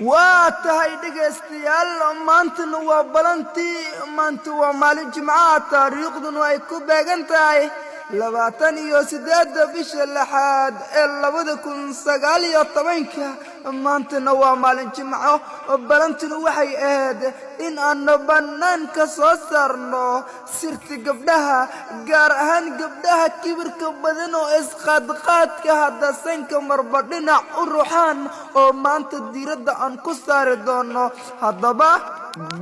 Waa tahay, dhegaystayaal, maantana waa balantii. Maanta waa maalin Jimcaha, taariikhduna ay ku beegan tahay 28-da bisha lixaad ee 2019-ka. Maantana waa maalin Jimco. Balantuna waxay ahayd in aanu bannaanka soo saarno sirta gabdhaha, gaar ahaan gabdhaha kibirka badan oo isqaadqaadka, hadda sanka marba dhinac u ruxaan, oo maanta diiradda aan ku saari doono. Haddaba,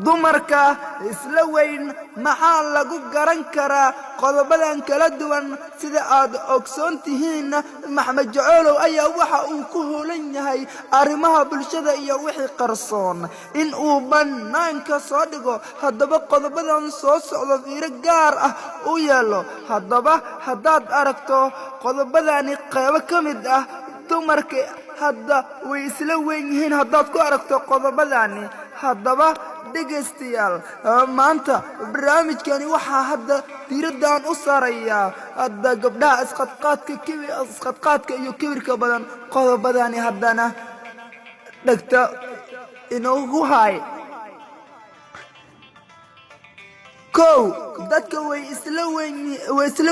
dumarka isla weyn maxaa lagu garan karaa? Qodobadan kala duwan, sida aad ogsoon tihiin, Maxamed Jaceelow ayaa waxa uu ku howlan yahay arrimaha bulshada iyo wixii qarsoon in uu bannaanka soo dhigo. Haddaba, qodobadan soo socdo fiiro gaar ah u yeelo. Haddaba, haddaad aragto qodobadani qeybo ka mid ah, dumarka hadda way isla weyn yihiin haddaad ku aragto qodobadani. Haddaba, dhegaystayaal, maanta barnaamijkani waxaa hadda diiraddan u saarayaa hadda gabdhaha isqadqaadka iyo kibirka badan. Qodobadani haddana dhegta inoogu haay. Kow, dadka way isla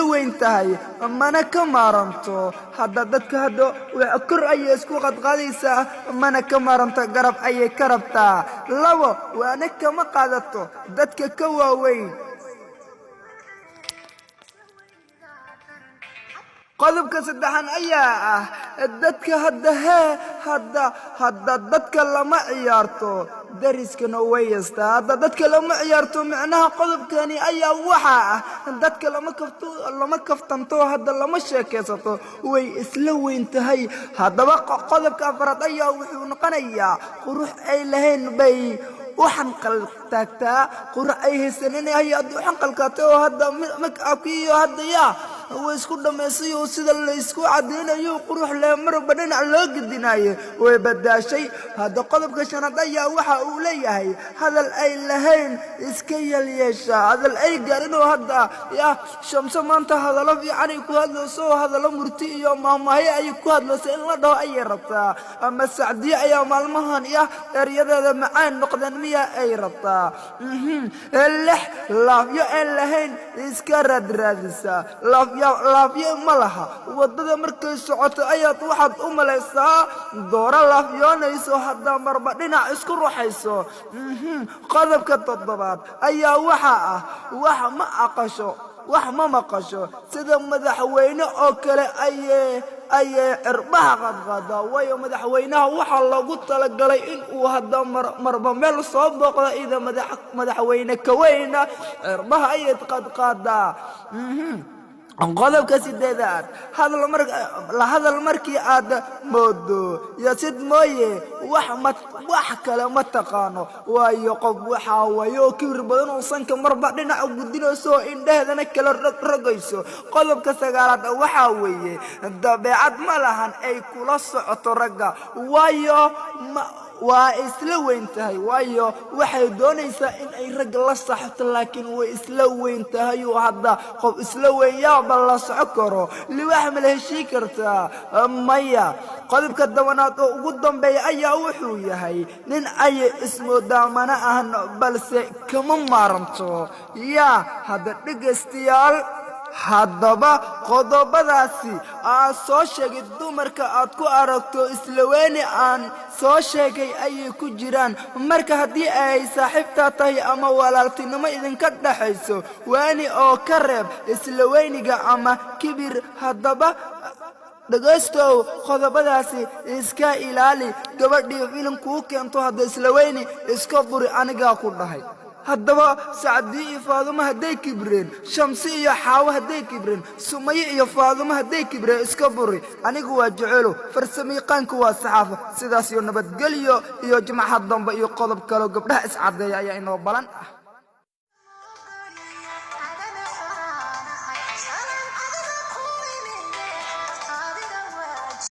weyn tahay, mana ka maaranto. Hadda dadka hadda kor ayay isku qadqaadaysaa, mana ka maaranto, garab ayay ka rabtaa. Labo, waana kama qaadato dadka ka waaweyn. Qodobka saddexan ayaa ah dadka hadda hee hadda dadka lama ciyaarto, dariskana way yastaa. Hadda dadka lama ciyaarto, micnaha qodobkani ayaa waxaa ah dadka lama kafto, lama kaftanto, hadda lama sheekaysato, way isla weyn tahay. Haddaba, qodobka afraad ayaa wuxuu noqonayaa qurux ay lahayn bay u xanqal taagtaa. Qurux ay haysanin ayaad u xanqalkaatay, oo hadda make-upkii iyo hadda yaa way isku dhammaysay, oo sida laysku caddaynayo qurux leh marba dhinac loo gedinaayo way badaashay. Hadda qodobka shanaad ayaa waxa uu leeyahay hadal ay lahayn iska yeelyeesha, hadal ay gaarin oo hadda yaa Shamso maanta hadallo fiican ay ku hadlayso, oo hadallo murti iyo maahmaahyo ay ku hadlayso in la dhaho ayay rabtaa, ama Sacdiye ayaa maalmahan ya eryadeeda macaan noqdeen miya ay rabtaa. Lix, laafyo aan lahayn iska raadraadisaa. Laafyo ma laha. Waddada markay socoto ayaad waxaad u malaysaa dooro laafyoonayso, haddaa marba dhinac isku ruxayso. Qodobka toddobaad ayaa waxaa ah wax ma aqasho, wax ma maqasho. Sida madaxweyne oo kale ayay cirbaha qadqaadaa, waayo madaxweynaha waxaa loogu talagalay in uu hadda marba meel soo booqdo. Ida madaxweyne kaweyna cirbaha ayay qadqaadaa. Qodobka sideedaad, la hadal markii aad moodo yasid mooye, wax ma wax kale ma taqaano. Waayo, qof waxaa waaye oo kibir badan oo sanka marba dhinaca gudinayso oo indheheedana kala rogrogayso. Qodobka sagaalaad waxaa weeye dabeecad ma lahan ay kula socoto ragga, waayo waa isla weyn tahay. Waayo, waxay doonaysaa in ay ragga la saxto, laakiin way isla weyn tahay, oo hadda qof isla weyn yaaba la soco karo? Liwaax ma la heshii kartaa? Maya. Qodobka 10aad oo ugu dambeeya ayaa wuxuu yahay nin ayay ismoodaa, mana ahan, balse kama maaranto. Yaa hadda, dhegaystayaal, haddaba qodobadaasi aan soo sheegay dumarka aad ku aragto isla weyni aan soo sheegay ayay ku jiraan. Marka haddii ay saaxiibtaa tahay ama walaaltinimo idinka dhaxayso, waani oo ka reeb isla weyniga ama kibir. Haddaba, dhegaystow, qodobadaasi iska ilaali. Gabadhii filin kuu keento hadda isla weyni, iska buri, anigaa ku dhahay. Haddaba, Sacdii iyo Faadumo hadday kibreen, Shamsi iyo Xaawo hadday kibreen, Sumaye iyo Faadumo hadday kibreen, iska buri. Anigu waa Jecelow, farsamayaqaanku waa Saxaafa. Sidaas iyo nabadgelyo, iyo jimcaha dambe iyo qodob kaleo gabdhaha iscaddeeya ayaa inoo balan ah.